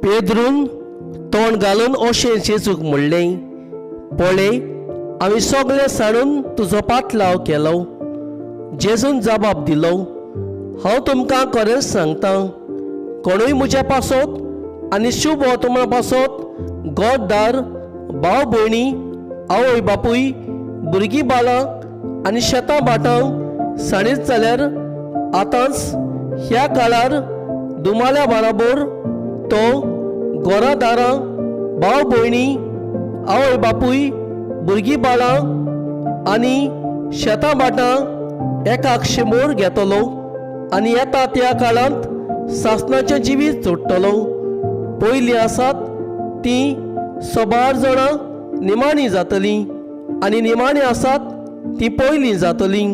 पेद्रून तोंड घालून अशें जेजूक म्हणलें, पळय, आमी सगळें सांडून तुजो पाटलाव केलो. जेजून जबाब दिलो, हांव तुमकां खरेंच सांगता, कोणूय म्हज्या पासत आनी शुभ वर्तमाना पासत घरदार, भाव भयणी, आवय बापूय, भुरगीं बाळां आनी शेतां भाटां सांडीत जाल्यार आतांच ह्या काळार दुमाल्या बराबर तो घरां दारां, भाव भयणी, आवय बापूय, भुरगीं बाळां आनी शेतां भाटां एकाक शिमोर घेतलो आनी येता त्या काळांत सासणाचें जिवीत जोडटलो. पयलीं आसात तीं सबार जाणां निमाणी जातलीं आनी निमाणी आसात तीं पयलीं जातलीं.